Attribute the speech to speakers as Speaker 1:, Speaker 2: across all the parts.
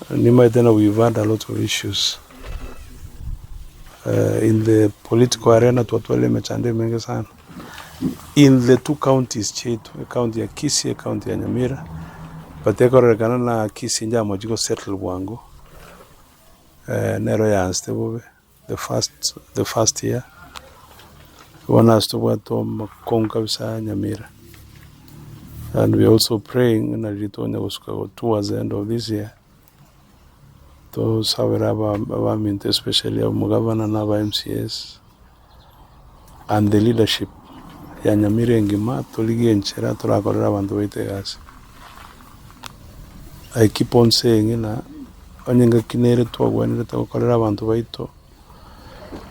Speaker 1: Nimaete na we've had a lot of issues in the political arena twatwarire emechando emenge sana in the two counties chiaito, ecounty ya Kisii, ecounty ya Nyamira, but ekororekana na Kisii njamochi go settle bwango, nero yaansete bobe the first the first year, bono ase tobwate omokongu kabisa Nyamira, and we are also praying ng'a riria tonya gosuka towards the end of this year, tosabere aba abaminto especially omogavana na aba MCAs and the leadership ya Nyamira engima torigie enchera torakorere abanto baito egasi. I keep on saying ng'a onye engaki nere twagwenerete gokorera abanto baito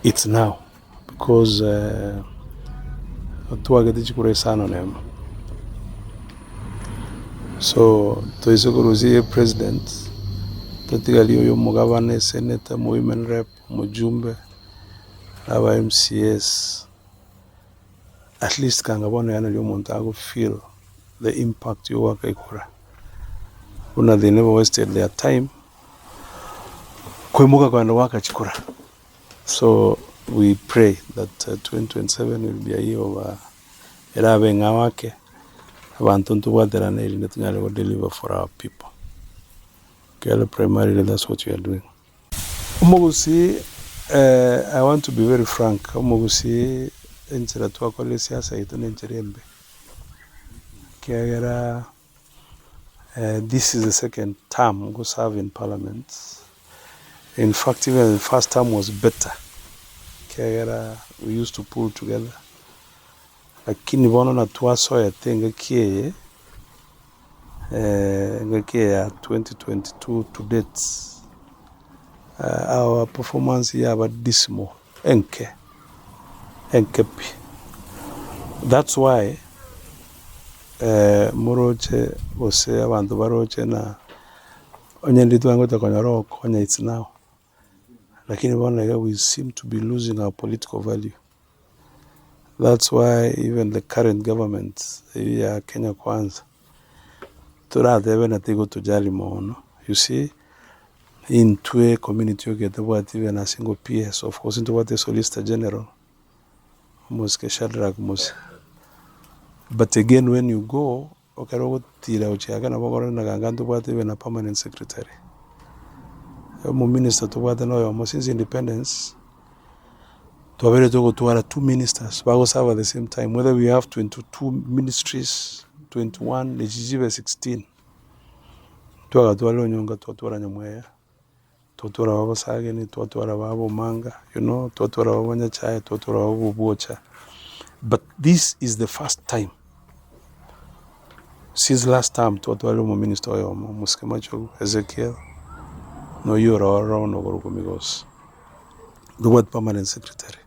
Speaker 1: it's now because twagete chikura isano na emo. So toise korusia epresident totigarie oyo omogabana, esenator, omowomen rep, omojumbe, na aba MCAs at least kanga bono yaani nario omonto ago feel the impact ya ogoaka ekura, buna they never wasted their time koimoka kogenda goaka chikura. So we pray that 2027 will be a year of erabe eng'ao ake, abanto ntobwaterane erinde tonyare go deliver for our people. Ekiagera primarily that's what we are doing. Omogusii I want to be very frank, omogusii enchera twakorire esiasa yaito na enchera embe, ekiagera this is the second term go serve in parliament, in fact even the first term was better, ekiagera we used to pull together, lakini bono na twasoete engaki eye, engaki eye ya 2022 to date, our performance yaba dismal, enke, enke pi. That's why moroche gose abanto baroche ng'a onye ndiri twangocha konyora ogokonya it's now, lakini bono iga we seem to be losing our political value. That's why even the current government eywo ya Kenya Kwanza, toratebe na tigotojali mono, you see, intwe community oyo tobwati even a single PS, of course ntobwate solicitor general, omosike Shadrack Musa, but again when you go, ekero ogotira gochia ake nabo okorora ng'a ganga ntobwate even a permanent secretary, omominister tobwate noyomo since independence, twabeire togotwara two ministers bago serve at the same time whether we have 22 ministries, 21, echi chibe 16, twagatwarire onyonka twatwara nyamweya. Twatwara ababosageni, twatwara ababomanga, you know, twatwara ababonyachae, twatwara ababobwocha, but this is the first time since last term twatwarire omominister oyomo omosike Machogu Ezekiel, na oyio ore ororo bono okorokwa Migosi, ntobwati permanent secretary.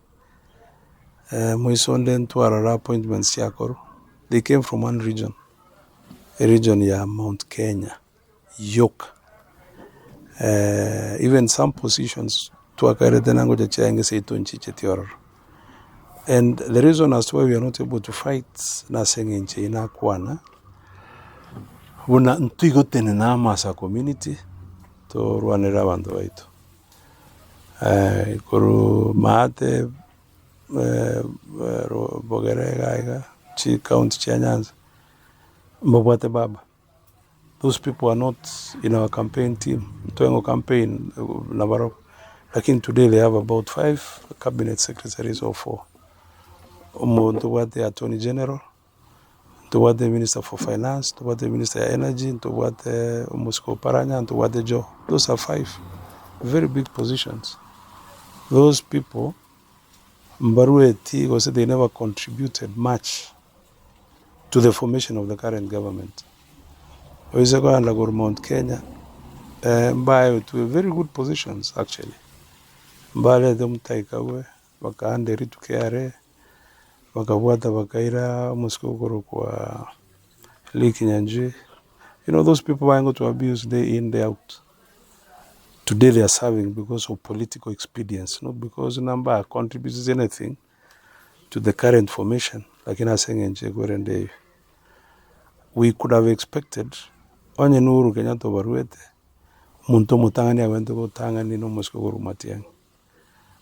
Speaker 1: Moiso onde ntwarora appointments chiakorwa, they came from one region, eregion ya Mount Kenya. yoka even some positions twakaerete na ngocha chiaye seito nchicheti ororo. And the reason as to why we are not able to fight nase eng'encho eye nakwana, buna ntoigotenena amo as a community, torwanere abanto baito. Korwa maate bogere iga iga, chicounty chia Nyanza, mbabwate baba. Those people are not in our campaign team, ntwenge go campaign nabarobwo, lakini today they have about five cabinet secretaries or four. Omonto obwate attorney general, ntobwate minister for finance, ntobwate minister ya energy, ntobwate omosike oparanya, ntobwate Joho. Those are five very big positions. Those people mbarueti gose they never contributed much to the formation of the current government. Oise kogenda korwa Mount Kenya, mbaetwe very good positions actually, mbarete Mutahi Kagwe, bakaanda erituko are, bakabwata bakaira omosike okorokwa Lee Kinyanjui, you know those people barenge goto abuse day in day out. Today they are serving because of political expedience, not because ng'a contributes anything. to the current formation lakini ase eng'encho ekwerende eyio. We could have expected onye na Uhuru Kenyatta obaruete, Omonto omotang'ani agwenerete gotang'ani na omosike okorwa Matiang'i.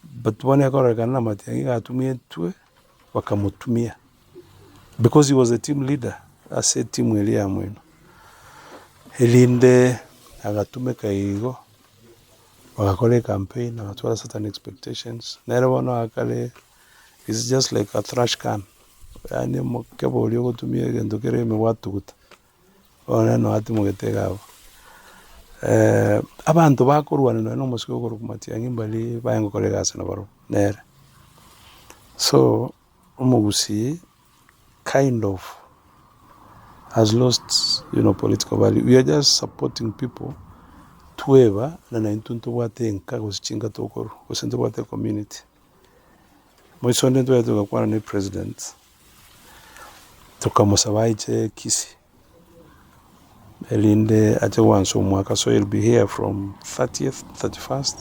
Speaker 1: But bono ekororekana na Matiang'i iga atumietwe, bakamotumia because he was a team leader ase etimu eria ya Mwino. Erinde agatumeka igo, bagakora ecampaign, agatwara certain expectations, nere bono akare is just like a trash can, yaani omokebe oria ogotumia egento kere ime gwatuguta. Bono nere noo atimogete iga abwo. Abanto bakorwana nonye na omosike okorokwa Matiang'i mbaria baye gokora egasi nabarobwo, nere. So, omogusii kind of has lost you know political value, we are just supporting people tweba na naintwe ntobwate enka gose chinka tokorwa, gose ntobwate ecommunity. Moiso onde ntware togakwana na epresident, tokamosaba aiche Kisii, erinde ache goansa omwaka so he'll be here from 30th, 31st,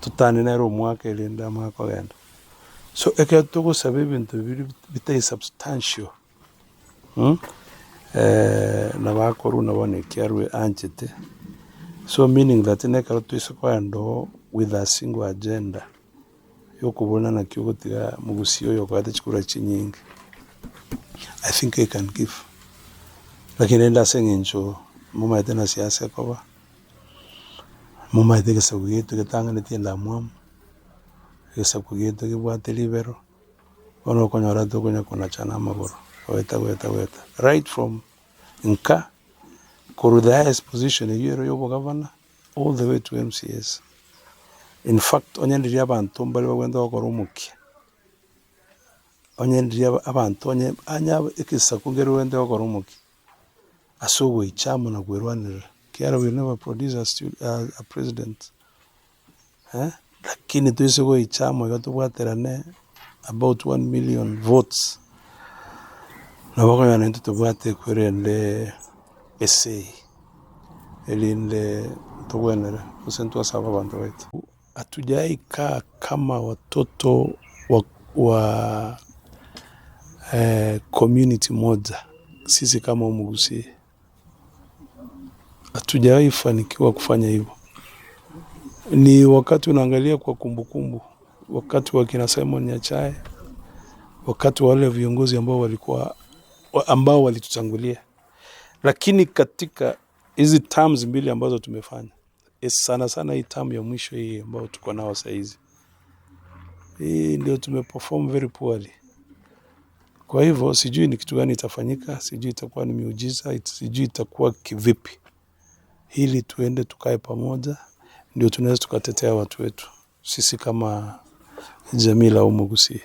Speaker 1: totane nere omwaka erinde amanye kogenda. So ekero togosaba ebinto biria bitari substantial nabo akorwa nabo bono ekiarwe anchete, so meaning that na ekero toise kogenda oo with a single agenda ya okobuna naki ogotiga mogusii oyo okoete chikura chinyinge, I think he can give. Lakini rende ase eng'encho momanyete na siasa ekoba, momanyete egesaku giaito getang'anetie endamwamu, egesaku giaito gebwate ribero. Bono okonyora tokonya konachana amagoro, goeta goeta goeta, right from nka korwa the highest position eywo ere ya obogavana all the way to MCAs. In fact onye ndiria abanto mbare bagwenerete gokora omokia, onye ndiria abanto onye onye egesaku nkere kegwenerete gokora omokia, ase ogoicha amo na kwerwanerera, ekiagera we never produce a stu a president. Lakini toise goicha amo iga tobwaterane about one million votes, nabo okonyora naintwe tobwate ekwerende esegi, erinde togwenere gose ntwasabe abanto baito. Hatujai kaa kama watoto wa wa community moja sisi kama omogusii. Hatujawahi fanikiwa kufanya hivyo. Ni wakati unaangalia kwa kumbukumbu, wakati wa kina Simon Nyachae, wakati wa wale viongozi ambao walikuwa ambao walitutangulia, lakini katika hizi terms mbili ambazo tumefanya sana sana hii term ya mwisho hii ambayo tuko nao saa hizi, hii ndio tumeperform very poorly. Kwa hivyo sijui ni kitu gani itafanyika, sijui itakuwa ni miujiza, sijui itakuwa kivipi, ili tuende tukae pamoja, ndio tunaweza tukatetea watu wetu sisi kama jamii la Omogusii.